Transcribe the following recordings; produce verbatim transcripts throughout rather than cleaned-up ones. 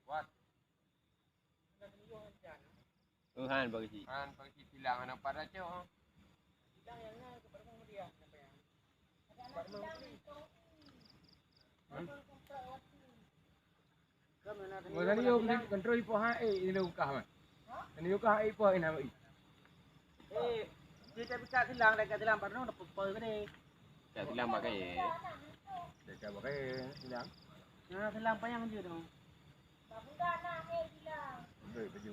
Wat. Oh, han bagi si. Han bagi si silang anak pada cok. Masa ni yom kontrol ipoh hai, eh, ini ukah mah. Ini ukah hai ipoh ini nama i. Eh, kita buka silang, dekat silang baru dapat pol gede. Kat silang pakai. Dekat pakai silang. Nah, silang payang je dong. Betul baju.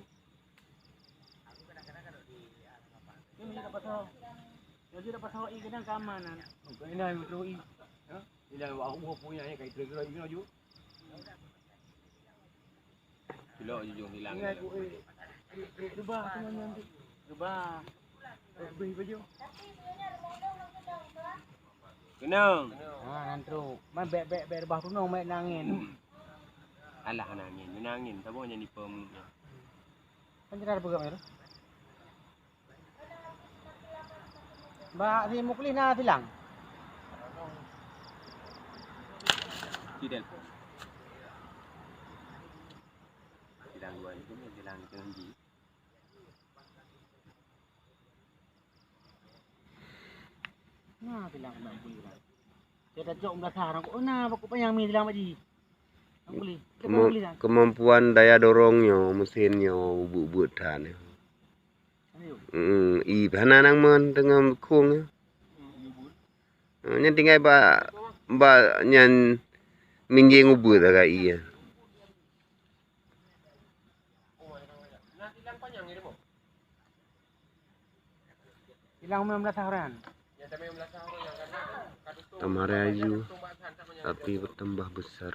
Ini dapat tahu. Jadi dapat tahu i kadang keamanan. Bukan ini yang betul i. Ha? Ini yang aku punya ni kai terus lagi laju. Cilok jujung hilang. Ingat aku, eh, eh, eh, rubah tu mana nanti? Rubah. Eh, beri baju. Kenang. Ha, nan trok. Man bek, bek, bek rubah tunong, bek na angin. Alah, na angin, na angin. Saboh nyan ipa mulut nyan. Kan kita ada pegang tu. Bak si Muklis na silang. Sidel. Silang dua itu ni, silang itu nanti. Na silang kena bui lah. Kita cok belasah orang kok na bakok panyang mi silang bak ji. Muklis. Kita Kema-, Muklis kan. Kemampuan daya dorong nyoe, mesin nyoe, buet-buet that nyoe. Ayo. Hmm, i hana nang mon teungoh khong nyoe. Hmm, iya, buet. Hmm, nyan tinggai bak, bak nyan minjeng ubeut agak iya. Hilang meunan beulasah orang. Tamara aju, tapi bertambah besar.